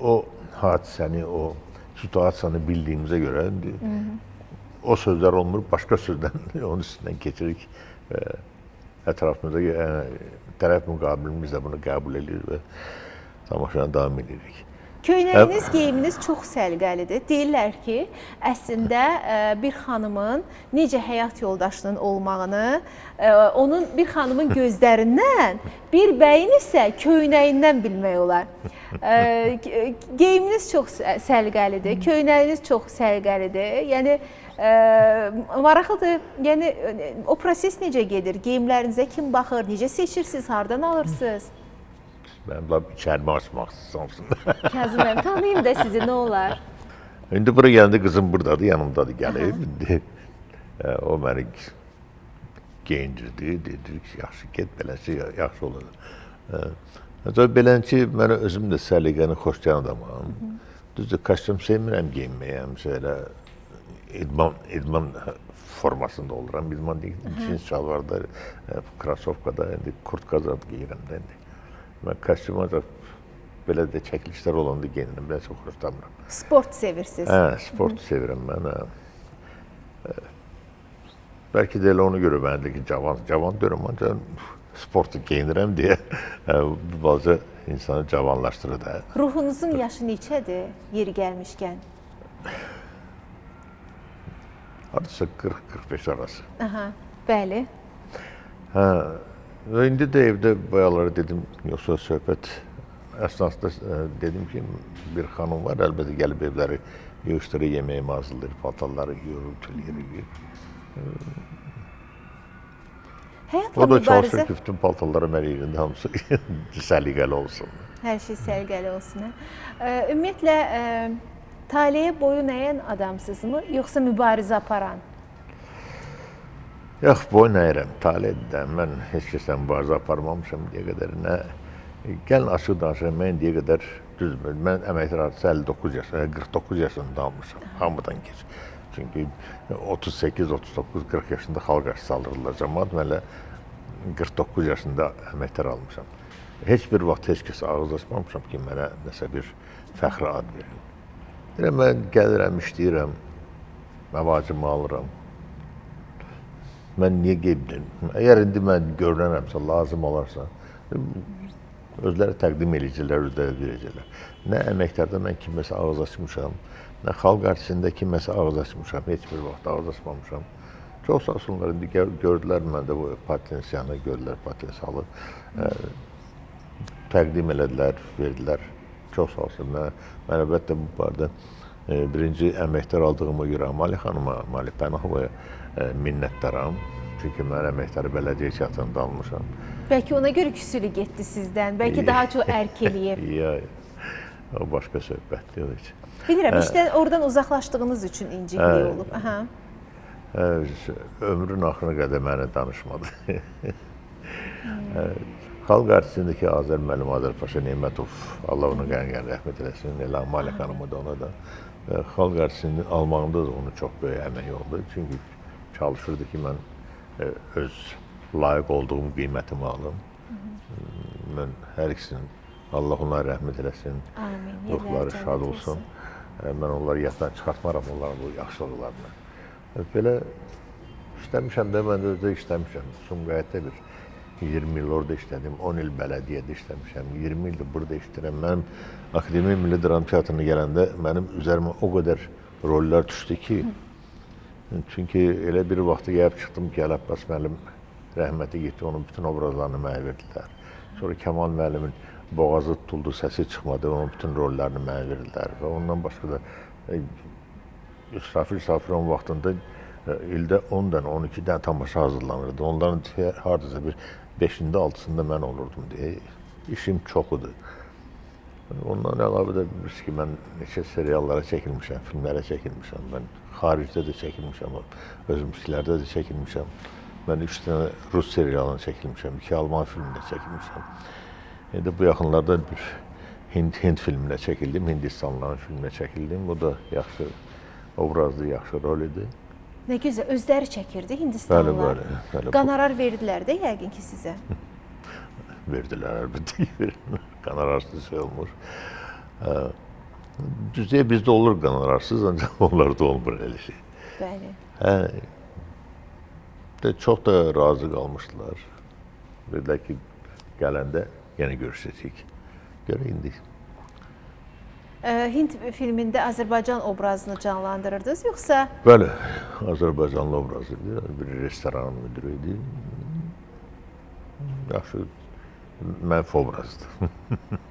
S2: o hadisəni, o situasiyanı bildiyimizə görə o sözlər olmur, başqa sözdən onun üstündən keçirik. Ətrafımızda tərəf müqabilimiz də bunu qəbul edir və tamaşanı davam edirik.
S1: Köynəyiniz, geyiminiz çox səliqəlidir. Deyirlər ki, əslində bir xanımın necə həyat yoldaşının olmağını, onun bir xanımın gözlərindən, bir bəyin isə köynəyindən bilmək olar. Geyiminiz çox səliqəlidir, köynəyiniz çox səliqəlidir. Yəni maraqlıdır. Yəni o proses necə gedir? Geyimlərinizə kim baxır? Necə seçirsiniz? Hardan alırsınız?
S2: Mənim lap içərimi açmaq istəmirəm.
S1: Kazım müəllim, tanıyım da sizi, nə olar?
S2: İndi bura gələndə qızım buradadır, yanımdadır, gəlib. İndi o məni geyindirdi, dedi ki, yaxşı get, beləsi yaxşı olacaq. Ancaq belənki, mən özüm də səliqəni xoşlayan adamam. Düzdür, kostyum sevmirəm geyinməyə, həmişə elə idman formasında oluram. İdman deyil, cins şalvarda, krasovkada, indi kurtka zad geyirəm də indi. Mən kostyum ancaq belə də çəkilişlər olanda geyinirəm, belə çox xoşlamıram.
S1: Sport sevirsiniz.
S2: Hə, sport sevirəm mən. Hə. Bəlkə də elə ona görə mən də ki, cavan deyirəm, ancaq sportu geyinirəm deyə bu balaca insanı cavanlaşdırır da.
S1: Ruhunuzun yaşı neçədir, yeri gəlmişkən?
S2: Hardasa 40-45 arası.
S1: Aha, bəli.
S2: Hə, və indi də evdə bayaları dedim, yoxsa söhbət əsnasında dedim ki, bir xanım var, əlbəttə gəlib evləri yığışdırır, yeməyimi hazırlayır, paltarları yuyur, ütüləyir.
S1: Həyatla
S2: O da
S1: mübarizə
S2: çalışır ki, bütün paltarları mən yerində hamısı səliqəli olsun.
S1: Hər şey səliqəli olsun. Hə? Ümumiyyətlə taleyə boyun əyən adamsınızmı, yoxsa mübarizə aparan?
S2: Yox, boyun əyirəm, taledir də. Mən heç kəslə mübarizə aparmamışam indiyə qədər. Nə gəlin açıq danışaq, mən indiyə qədər düzdür, mən əməkdar artisti 59 yaşında, 49 yaşında almışam. Hamıdan gec. Çünki 38, 39, 40 yaşında xalq artisti alırdılar cəmaət. Mən elə 49 yaşında əməkdar almışam. Heç bir vaxt heç kəsə ağız açmamışam ki, mənə nəsə bir fəxri ad verin. Deyirəm, mən gəlirəm, işləyirəm, məvacımı alıram. Mən niyə qeyb? Əgər indi mən görünərəmsə, lazım olarsa, özləri təqdim eləyəcəklər, özləri verəcəklər. Nə əməkdarda mən kiməsə ağız açmışam, nə xalq artistində kiməsə ağız açmışam, heç bir vaxt ağız açmamışam. Çox sağ olsunlar, indi gördülər məndə bu potensialı, gördülər potensialı. Təqdim elədilər, verdilər. Çox sağ olsun. Mən əlbəttə bu barədə birinci əməkdar aldığıma görə Amali xanıma, Amali Pənahovaya minnətdaram. Çünki mən əməkdarı bələdiyyə teatrında almışam.
S1: Bəlkə ona görə küsülü getdi sizdən, bəlkə daha çox ərk eləyib.
S2: Ya, o başqa söhbətdir o heç.
S1: Bilirəm, işdən oradan uzaqlaşdığınız üçün inciklik olub. Aha.
S2: Ömrün axırına qədər mənə danışmadı. Xalq artistindəki Azər müəllim Azərpaşa Nemətov, Allah onu qəni-qəni rəhmət eləsin, elə Amali xanımı da ona da. Xalq artistini almağımda da onun çox böyük əməyi oldu. Çünki çalışırdı ki, mən öz layiq olduğum qiymətimi alım. Mən hər ikisinin, Allah onlara rəhmət eləsin,
S1: Amin.
S2: Ruhları şad olsun. Mən onları yaddan çıxartmaram onların bu yaxşılıqlarını. Belə işləmişəm də, mən də özdə işləmişəm. Sumqayıtda bir 20 il orada işlədim, 10 il bələdiyyədə işləmişəm, 20 ildir burada işləyirəm. Mənim Akademiya Milli Dram Teatrına gələndə mənim üzərimə o qədər rollər düşdü ki, çünki elə bir vaxtı gəlib çıxdım ki, Əli Abbas müəllim rəhmətə getdi, onun bütün obrazlarını mənə verdilər. Sonra Kəmal müəllimin boğazı tutuldu, səsi çıxmadı, onun bütün rollərini mənə verdilər və ondan başqa da İsrafil Safirovun vaxtında ildə 10 dənə, 12 dənə tamaşa hazırlanırdı. Onların hardasa bir 5-ində, 6-sında mən olurdum deyə. İşim çox idi. Ondan əlavə də bilirsiniz ki, mən neçə seriallara çəkilmişəm, filmlərə çəkilmişəm. Mən xaricdə də çəkilmişəm, özümüzlərdə də çəkilmişəm. Mən 3 dənə rus serialına çəkilmişəm, 2 alman filmində çəkilmişəm. İndi bu yaxınlarda bir Hind filminə çəkildim, Hindistanlıların filminə çəkildim. Bu da yaxşı obrazlı, yaxşı rol idi.
S1: Nə gözəl, özləri çəkirdi Hindistanlılar.
S2: Bəli, bəli, bəli.
S1: Qonorar verdilər də yəqin ki sizə.
S2: Verdilər, əlbəttə ki, verdilər. Qonorarsız şey olmur. Düz deyək, bizdə olur qonorarsız, ancaq onlarda olmur elə şey.
S1: Bəli.
S2: Hə, çox da razı qalmışdılar. Dedilər ki, gələndə yenə görüşəcəyik. Görək indi.
S1: Hind filmində Azərbaycan obrazını canlandırırdınız, yoxsa?
S2: Bəli, Azərbaycanlı obraz idi. Bir restoran müdiri idi. Yaxşı, mənfi obrazdır.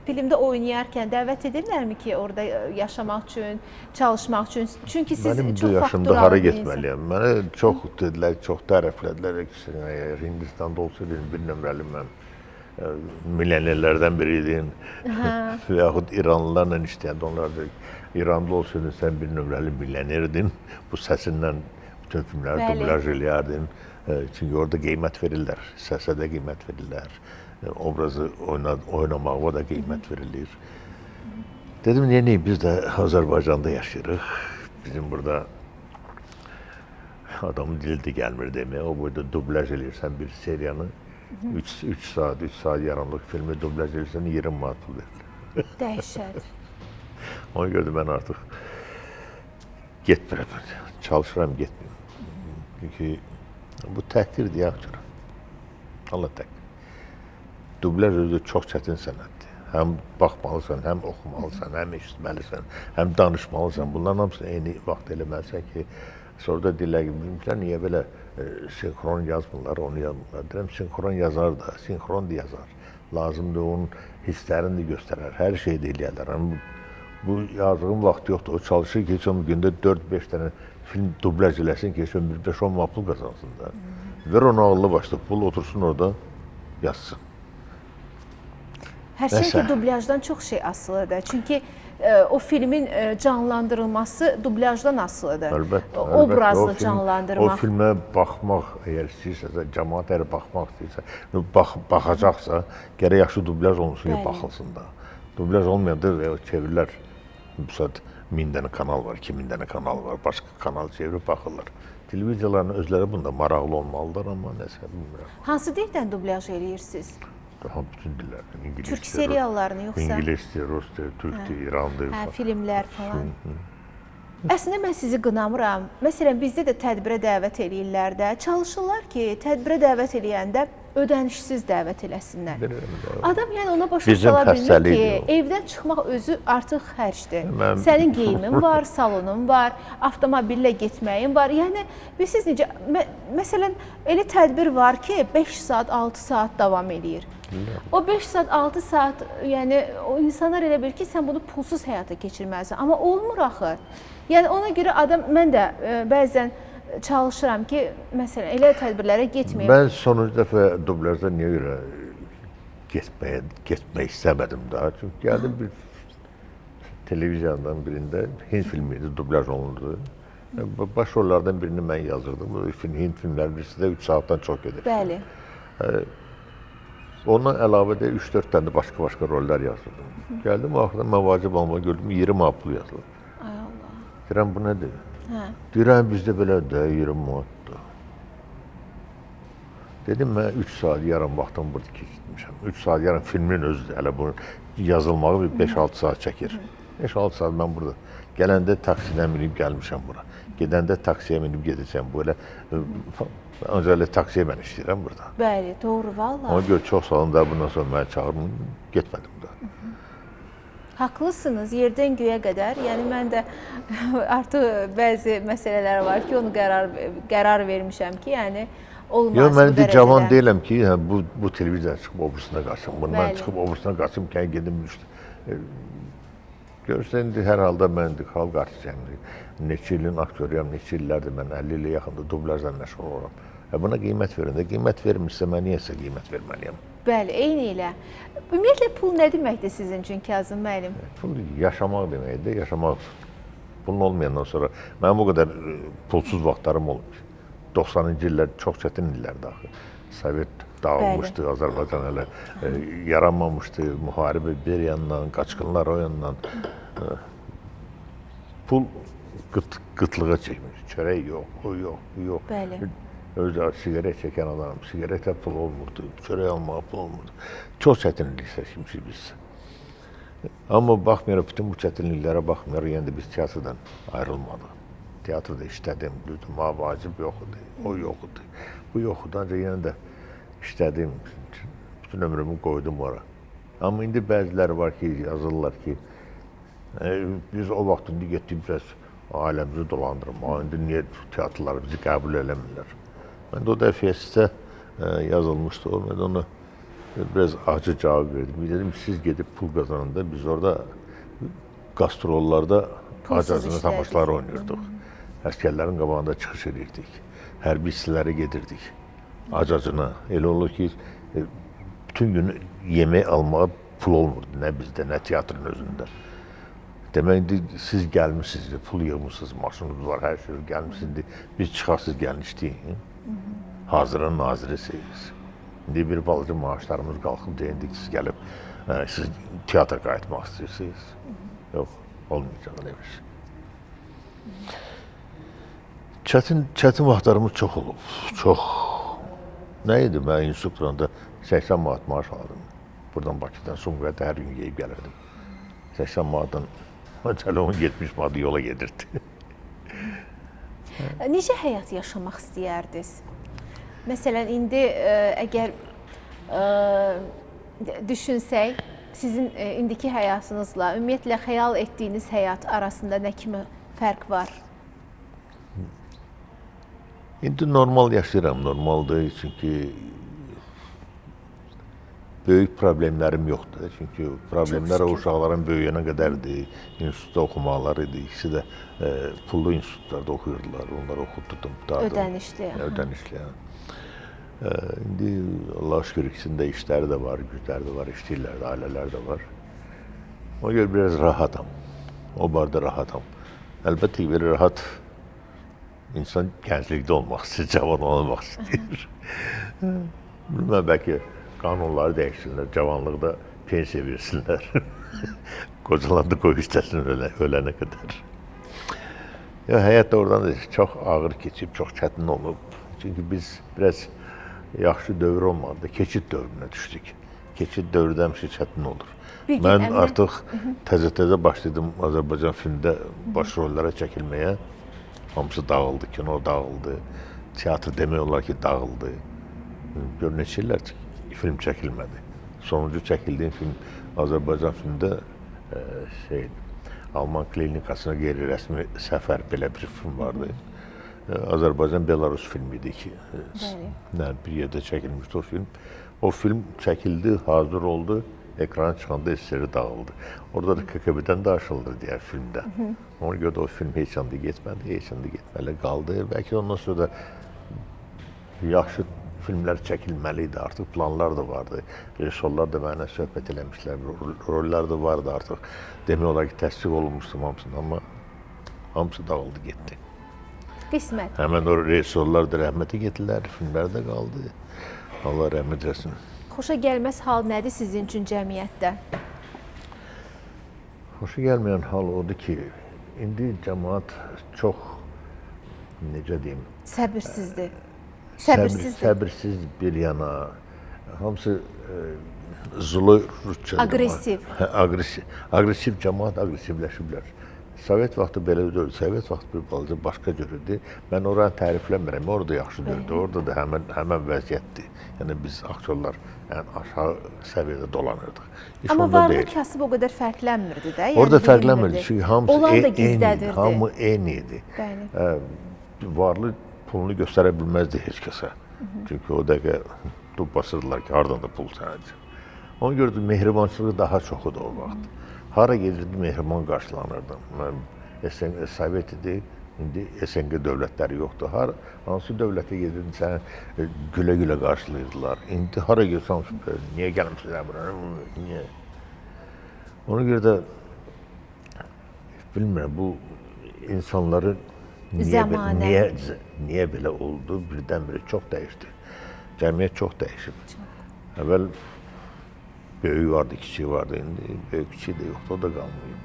S1: Filmdə oynayarkən dəvət edirlərmi ki, orada yaşamaq üçün, çalışmaq üçün? Çünki siz
S2: Mənim
S1: çox
S2: yaşımda hara
S1: getməliyəm?
S2: Mənə çox dedilər, çox tərəflədilər ki, sən əgər Hindistanda olsaydın bir nömrəli mən milyonerlərdən biri idin. Və yaxud İranlılarla işləyəndə onlar da İranda olsaydın sən bir nömrəli milyonerdin. Bu səsindən bütün filmləri dublyaj eləyərdin. Çünki orada qiymət verirlər, səsə də qiymət verirlər. Obrazı oynamağa da qiymət verilir. Dedim, niyə neyim, biz də Azərbaycanda yaşayırıq. Bizim burada adamın dili də gəlmir deməyə. O burada dublyaj eləyirsən bir seriyanı, 3 saat, 3 saat yarımlıq filmi dublyaj eləyirsən, 20 manat pul verilir.
S1: Dəhşət.
S2: Ona görə də mən artıq getmirəm. Çalışıram, getmirəm. Çünki bu təhqirdir, yaxşı. Allah təhqir. Dublyaj özü çox çətin sənətdir. Həm baxmalısan, həm oxumalısan, həm eşitməlisən, həm danışmalısan. Bunların hamısını eyni vaxt eləməlisən ki, sonra da deyirlər ki, bizimkilər niyə belə sinxron yazmırlar, onu yazmırlar. Deyirəm, sinxron yazar da, sinxron da yazar. Lazımdır, onun hisslərini də göstərər, hər şeyi də eləyərlər. Amma bu yazdığım vaxt yoxdur. O çalışır ki, heç olmasa gündə 4-5 dənə film dublyaj eləsin ki, heç olmasa bir 5-10 manat pul qazansın da. Ver ona ağıllı başlı pul, otursun orada, yazsın.
S1: Hərçənd ki, dublyajdan çox şey asılıdır. Çünki o filmin canlandırılması dublyajdan asılıdır.
S2: Əlbəttə.
S1: Obrazlı canlandırmaq.
S2: O filmə baxmaq əgər istəyirsə, cəmaət əgər baxmaq istəyirsə, baxacaqsa, gərək yaxşı dublyaj olunsun ki, baxılsın da. Dublyaj olmayanda çevirilər. Bu saat 1000 dənə kanal var, 2000 dənə kanal var, başqa kanal çevirib baxırlar. Televiziyaların özləri bunda maraqlı olmalıdır, amma nəsə bilmirəm.
S1: Hansı dildən dublyaj eləyirsiniz?
S2: Daha bütün dillərdən, ingilisdir.
S1: Türk seriallarını yoxsa?
S2: İngilisdir, rusdur, türkdür, İrandır.
S1: Hə, filmlər falan. Əslində mən sizi qınamıram. Məsələn, bizdə də tədbirə dəvət eləyirlər də. Çalışırlar ki, tədbirə dəvət eləyəndə ödənişsiz dəvət eləsinlər. Adam yəni ona başa sala bilmir ki, evdən çıxmaq özü artıq xərcdir. Sənin geyimin var, salonun var, avtomobillə getməyin var. Yəni bilirsiniz necə, məsələn, elə tədbir var ki, 5 saat, 6 saat davam eləyir. O 5 saat, 6 saat, yəni o insanlar elə bilir ki, sən bunu pulsuz həyata keçirməlisən. Amma olmur axı. Yəni ona görə adam, mən də bəzən çalışıram ki, məsələn, elə tədbirlərə getməyim.
S2: Mən sonuncu dəfə dublyajda niyə görə getmək istəmədim daha. Çünki gəldim bir televiziyadan birində Hind filmi idi, dublyaj olunurdu. Baş rollardan birini mən yazırdım. Bu Hind filmləri birisi də 3 saatdan çox gedir.
S1: Bəli.
S2: Ondan əlavə də 3-4 dənə də başqa-başqa rollər yazırdım. Gəldim, axırda mən vacib olmalı gördüm, 20 manat pul yazılıb.
S1: Ay Allah.
S2: Deyirəm, bu nədir?
S1: Hə.
S2: Deyirəm, bizdə belə də 20 manatdır. Dedim, mən 3 saat yarım vaxtımı burada keçirmişəm. 3 saat yarım filmin özüdür. Hələ bunun yazılmağı bir 5-6 saat çəkir. 5-6 saat mən burada. Gələndə taksidən minib gəlmişəm bura. Gedəndə taksiyə minib gedəcəm. Bu elə, ancaq elə taksiyə mən işləyirəm burada.
S1: Bəli, doğru vallah.
S2: Ona görə çox sağ olun da bundan sonra məni çağırmın, getmədim də.
S1: Haqlısınız, yerdən göyə qədər. Yəni mən də artıq bəzi məsələlər var ki, onu qərar vermişəm ki, yəni olmaz.
S2: Yox, mən indi cavan deyiləm ki, hə, bu televiziyadan çıxıb o birisine qaçım. Bundan çıxıb o birisine qaçım ki, gedim işte. Görürsən, indi hər halda mən indi xalq artistiyəm. Neçə ilin aktyoruyam, neçə illərdir mən 50 ilə yaxında dublyajla məşğul oluram. Buna qiymət verin də, qiymət vermirsə mən niyəsə qiymət verməliyəm.
S1: Bəli, eyni ilə. Ümumiyyətlə, pul nə deməkdir sizin üçün, Kazım müəllim?
S2: Pul yaşamaq deməkdir, yaşamaq. Pulun olmayandan sonra, mənim bu qədər pulsuz vaxtlarım olmuş. 90-cı illər çox çətin illərdir axı. Sovet dağılmışdı, bəli. Azərbaycan hələ yaranmamışdı, müharibə bir yandan, qaçqınlar o yandan. Pul qıtlığa çəkmiş, çörək yox, o yox, bu yox.
S1: Bəli.
S2: Özü siqaret çəkən adam, siqaretə pul olmurdu, çörək almağa pul olmurdu. Çox çətinlik çəkmişik biz. Amma baxmayaraq, bütün bu çətinliklərə baxmayaraq, yenə də biz teatrdan ayrılmadıq. Teatrda işlədim, dedim, ha, vacib yox idi, o yox idi, bu yox idi. Ancaq yenə də işlədim, bütün ömrümü qoydum ora. Amma indi bəziləri var ki, yazırlar ki, biz o vaxt indi getdik biraz ailəmizi dolandırma, indi niyə teatrlar bizi qəbul eləmirlər? Mən də o dəfə sizə yazılmışdı, mən də ona biraz acı cavab verdim. Dedim, siz gedib pul qazananda biz orada qastrollarda ac-acına tamaşalar oynayırdıq. Əsgərlərin qabağında çıxış edirdik. Hərbi hissələrə gedirdik. Ac-acına. Elə olur ki, bütün gün yemək almağa pul olmurdu. Nə bizdə, nə teatrın özündə. Demək, indi siz gəlmişsiniz, pul yığmışsınız, maşınınız var, hər şey gəlmişsiniz. Biz çıxarsız gəlin işləyin. Hazırın nazirisiniz. İndi bir balaca maaşlarımız qalxıb deyindik, siz gəlib, siz teatra qayıtmaq istəyirsiniz. Yox, olmayacaq elə bir şey. Çətin vaxtlarımız çox olub, çox. Nə idi? Mən institutda 80 manat maaş aldım. Buradan Bakıdan Sumqayıta hər gün yeyib gəlirdim. 80 manatdan hələ 70 manat yola gedirdi.
S1: Necə həyat yaşamaq istəyərdiniz? Məsələn, indi əgər düşünsək, sizin indiki həyatınızla, ümumiyyətlə xəyal etdiyiniz həyat arasında nə kimi fərq var?
S2: İndi normal yaşayıram, normaldır. Çünki böyük problemlərim yoxdur. Çünki problemlər o uşaqların böyüyənə qədərdir. İnstitutda oxumaqları idi. İkisi də pullu institutlarda oxuyurdular. Onları oxutdum, qurtardım.
S1: Ödənişli.
S2: Ödənişli. İndi Allah'a şükür ikisinin də işləri də var, gücləri də var, işləyirlər də, ailələr də var. Ona görə biraz rahatam. O barədə rahatam. Əlbəttə ki, belə rahat insan gənclikdə olmaq istəyir, cavan olmaq istəyir. Bilməm, bəlkə qanunları dəyişsinlər, cavanlıqda pensiya versinlər. Qocalanda qoy istəsin ölənə qədər. Ya, həyat da oradan da çox ağır keçib, çox çətin olub. Çünki biz biraz yaxşı dövr olmadı, keçid dövrünə düşdük. Keçid dövrdə həmişə çətin olur.
S1: Bir gün
S2: Mən
S1: əminə
S2: artıq təzə-təzə başladım Azərbaycan filmdə baş rollara çəkilməyə. Hamısı dağıldı, kino dağıldı, teatr demək olar ki, dağıldı. Gör neçə illər film çəkilmədi. Sonuncu çəkildiyim film Azərbaycan filmdə şey Alman klinikasına qeyri-rəsmi səfər belə bir film vardı. Azərbaycan Belarus filmi idi ki,
S1: Bəli.
S2: nə, bir yerdə çəkilmişdi o film. O film çəkildi, hazır oldu, ekrana çıxanda SSR dağıldı. Orada da KKB-dən danışıldı digər filmdə. Ona görə də o film heç anda getmədi, heç anda getməli qaldı. Bəlkə ondan sonra da yaxşı filmlər çəkilməli idi artıq, planlar da vardı. Rejissorlar da mənimlə söhbət eləmişlər, rollər də vardı artıq. Demək olar ki, təsdiq olunmuşdu hamısında, amma hamısı dağıldı, getdi.
S1: Qismət.
S2: Həmən o rejissorlar da rəhmətə getdilər, filmlər də qaldı. Allah rəhmət eləsin.
S1: Xoşa gəlməz hal nədir sizin üçün cəmiyyətdə?
S2: Xoşa gəlməyən hal odur ki, indi cəmaət çox, necə deyim,
S1: Səbirsizdir. Səbirsizdir.
S2: Səbirsiz bir yana, hamısı zloy rusça.
S1: Aqressiv.
S2: Hə, aqressiv, aqressiv cəmaət aqressivləşiblər. Sovet vaxtı belə deyil. Sovet vaxtı bir balaca başqa cür idi. Mən oranı tərifləmirəm. Orada yaxşı deyildi. Orada da həmən vəziyyətdir. Yəni biz aktyorlar ən aşağı səviyyədə dolanırdıq. İş
S1: Amma
S2: onda
S1: varlı
S2: deyil.
S1: kasıb o qədər fərqlənmirdi də. Yəni
S2: Orada fərqlənmirdi.
S1: bilinmirdi.
S2: Çünki hamısı
S1: Olan da
S2: eyni idi.
S1: gizlədirdi.
S2: Hamı eyni idi.
S1: Bəli.
S2: Varlı pulunu göstərə bilməzdi heç kəsə. Çünki o dəqiqə dub basırdılar ki, hardan da pul sənəcək. Ona görə də mehribançılığı daha çox idi o vaxt. Hara gedirdi, mehriban qarşılanırdı. Mən SNG, Sovet idi, indi SNG dövlətləri yoxdur. Hansı dövlətə gedirdin, səni gülə-gülə qarşılayırdılar. İndi hara gedirsən, niyə gəlmişsən bura, niyə? Ona görə də bilmirəm, bu insanları niyə belə oldu, birdən-birə çox dəyişdi. Cəmiyyət çox dəyişib. Əvvəl böyük vardı, kiçik vardı, indi böyük kiçik də yoxdur, o da qalmayıb.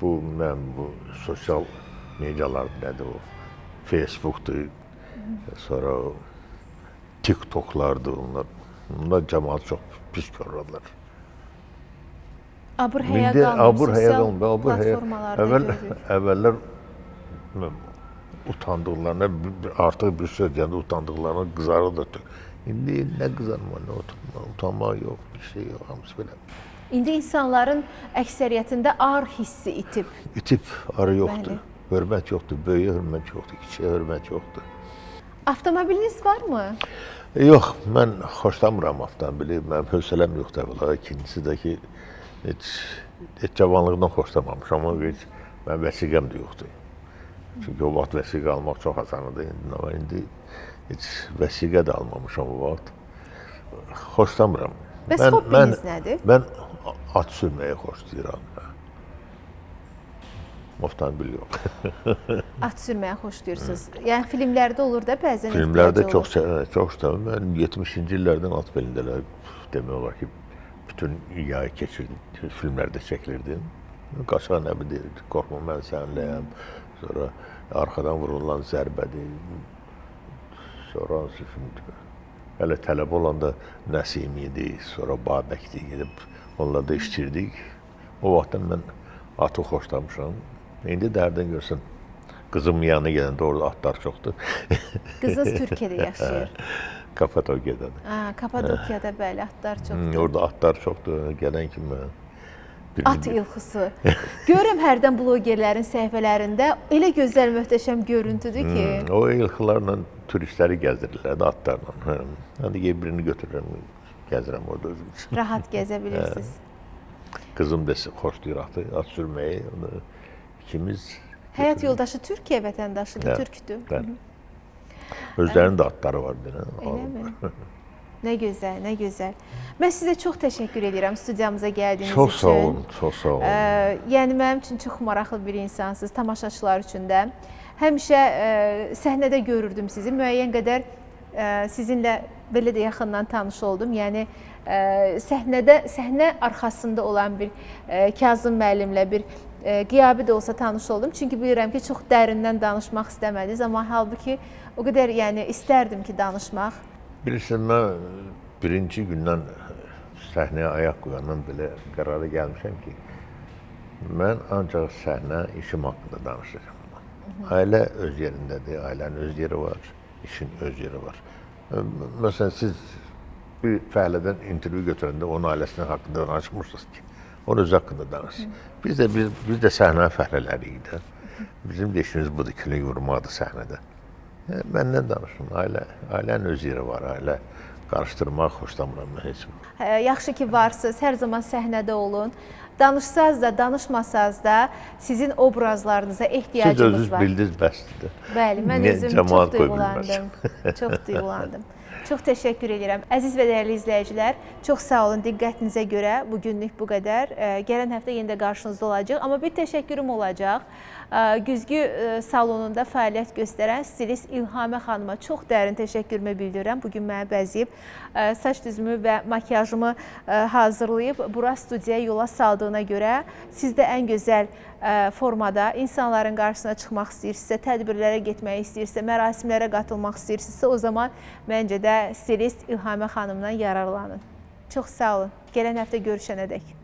S2: Bu, mən bu sosial medialar nədir o? Facebookdur, sonra o TikToklardır onlar. Bunlar cəmaat çox pis görürlər.
S1: Abır həya
S2: İndi
S1: qalmır.
S2: abur həya
S1: Sosial
S2: qalmır, abur həya.
S1: platformalarda görürük.
S2: Əvvəllər utandıqlarına, artıq bir söz deyəndə utandıqlarına qızarırdı. İndi nə qızarma, nə utanma, utanma yox, bir şey yox, hamısı belə.
S1: İndi insanların əksəriyyətində ar hissi itib.
S2: İtib, arı yoxdur,
S1: Bəli.
S2: hörmət yoxdur, böyüyə hörmət yoxdur, kiçiyə hörmət yoxdur.
S1: Avtomobiliniz varmı?
S2: Yox, mən xoşlamıram avtomobili, mənim hövsələm yoxdur əvvəla. İkincisi də ki, heç cavanlıqdan xoşlamamışam, amma heç mənim vəsiqəm də yoxdur. Çünki o vaxt vəsiqə almaq çox asan idi, amma indi heç vəsiqə də almamışam o vaxt. Xoşlamıram.
S1: Bəs hobbiniz nədir?
S2: Mən at sürməyi xoşlayıram. Avtomobil yox.
S1: At sürməyi xoşlayırsınız. Yəni filmlərdə olur da bəzən
S2: Filmlərdə
S1: ehtiyacı
S2: çox çox istəmirəm. Mən 70-ci illərdən at belindələr demək olar ki, bütün yayı keçirdim, filmlərdə çəkilirdim. Qaçaq Nəbi deyirdi, qorxma mən səninləyəm. Sonra arxadan vurulan zərbədir. Sonra hansı filmdir? Hələ tələbə olanda Nəsimi idi, sonra Babəkdir, gedib onlarda işləyirdik. O vaxtdan mən atı xoşlamışam. İndi də hərdən görsən, qızımın yanına gedəndə orada atlar çoxdur.
S1: Qızınız Türkiyədə yaşayır.
S2: Kapadokiyadadır.
S1: Ha, Kapadokiyada bəli, atlar çoxdur.
S2: Orada atlar çoxdur. Gələn kimi
S1: At ilxısı. Görürəm hərdən blogerlərin səhifələrində elə gözəl, möhtəşəm görüntüdür ki.
S2: O ilxılarla turistləri gəzdirirlər də atlarla. Hə. Mən də birini götürürəm, gəzirəm orada özüm üçün.
S1: Rahat gəzə bilirsiniz.
S2: Qızım da xoşlayır atı, at sürməyi. Onu ikimiz
S1: Həyat yoldaşı Türkiyə vətəndaşıdır,
S2: Hə,
S1: türkdür.
S2: Bəli. Özlərinin də adları var denə.
S1: Eləmi? Nə gözəl, nə gözəl. Mən sizə çox təşəkkür edirəm studiyamıza gəldiyiniz
S2: Çox
S1: üçün.
S2: sağ olun, çox sağ olun.
S1: Yəni mənim üçün çox maraqlı bir insansınız, tamaşaçılar üçün də. Həmişə səhnədə görürdüm sizi. Müəyyən qədər sizinlə belə də yaxından tanış oldum. Yəni səhnədə, səhnə arxasında olan bir Kazım müəllimlə bir qiyabi də olsa tanış oldum. Çünki bilirəm ki, çox dərindən danışmaq istəmədiniz, amma halbuki o qədər yəni istərdim ki, danışmaq.
S2: Bilirsiniz, mən birinci gündən səhnəyə ayaq qoyandan belə qərara gəlmişəm ki, mən ancaq səhnə işim haqqında danışacağam. Ailə öz yerindədir, ailənin öz yeri var, işin öz yeri var. Məsələn, siz bir fəhlədən intervyu götürəndə onun ailəsinin haqqında danışmırsınız ki, onun özü haqqında danışır. Biz də biz də səhnə fəhlələriyik də. Bizim də işimiz budur, külək vurmaqdır səhnədə. Məndən danışın. Ailənin öz yeri var, ailə qarışdırmaq xoşlamıram mən heç.
S1: Yaxşı ki varsınız, hər zaman səhnədə olun. Danışsaz da, danışmasaz da sizin obrazlarınıza ehtiyacımız
S2: Siz özünüz
S1: var.
S2: bildiniz, bəsdir.
S1: Bəli, mən
S2: Niyə
S1: özüm
S2: cəmaat
S1: çox
S2: qoy bilməz?
S1: duyğulandım. Çox duyğulandım. Çox təşəkkür edirəm. Əziz və dəyərli izləyicilər, çox sağ olun diqqətinizə görə. Bu günlük bu qədər. Gələn həftə yenə də qarşınızda olacaq. Amma bir təşəkkürüm olacaq. Güzgü salonunda fəaliyyət göstərən stilist İlhamə xanıma çox dərin təşəkkürümü bildirirəm. Bu gün məni bəzəyib, saç düzümü və makiyajımı hazırlayıb bura studiyaya yola saldığına görə siz də ən gözəl formada insanların qarşısına çıxmaq istəyirsinizsə, tədbirlərə getmək istəyirsinizsə, mərasimlərə qatılmaq istəyirsinizsə, o zaman məncə də stilist İlhamə xanımdan yararlanın. Çox sağ olun. Gələn həftə görüşənədək.